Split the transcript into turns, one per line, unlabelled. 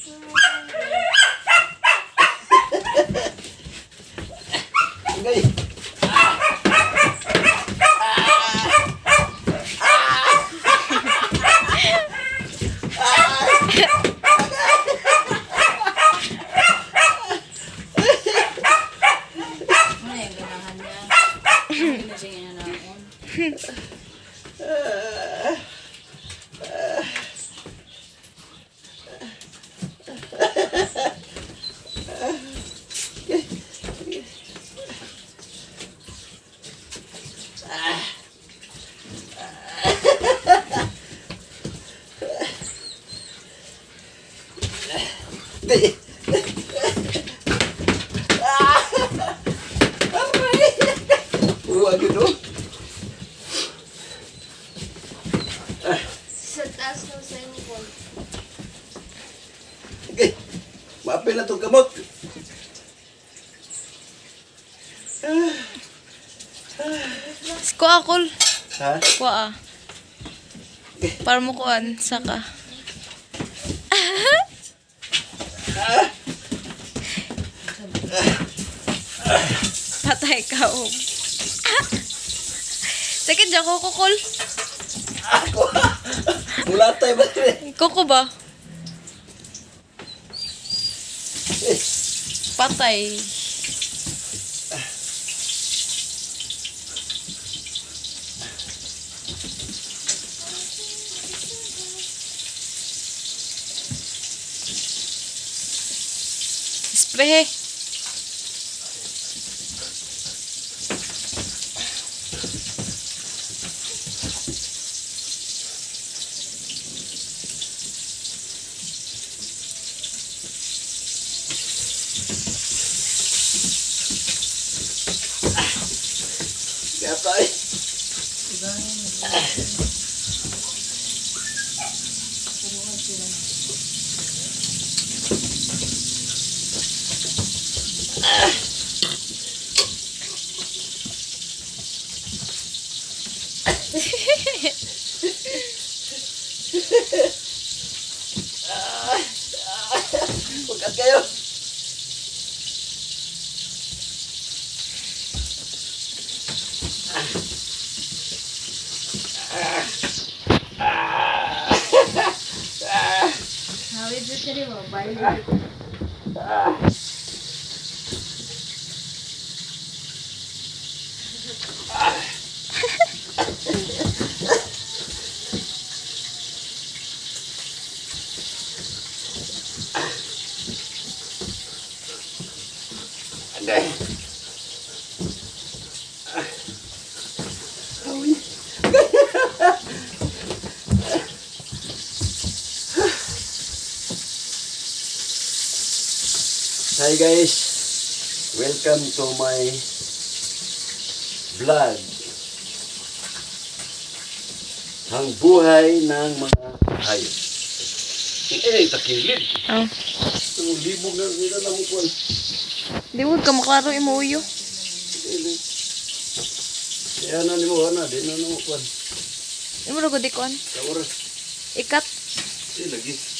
Agay.
Ano yung ganahan niya? Hindi na siya ganahan.
Agay. Ah! Aray! Uwa gino.
Sa taas ng cellphone.
Agay. Maapil na itong kamot.
Kuha kol.
Ha?
Kuha ah. Para mo kuan saka. Patay ka oh. Sakit dyan, kuko kol.
Ako! Mulatay ba rin?
Kuko ba? Patay. Spray.
Kaya tayo. Pagkat kayo.
Hawid sa siya mo, bali.
Agay. Awi. Hi guys. Welcome to my vlog. Ang buhay ng mga hayop. Eh, takilid.
Oh.
Ang libog na nila na mo kuwan.
Di mo ka maklaro imo uyo.
Kaya na ni mo, ana, di na mo kuwan.
Imo ra gud kuan.
Kaoras.
Ikat.
Eh, lagi.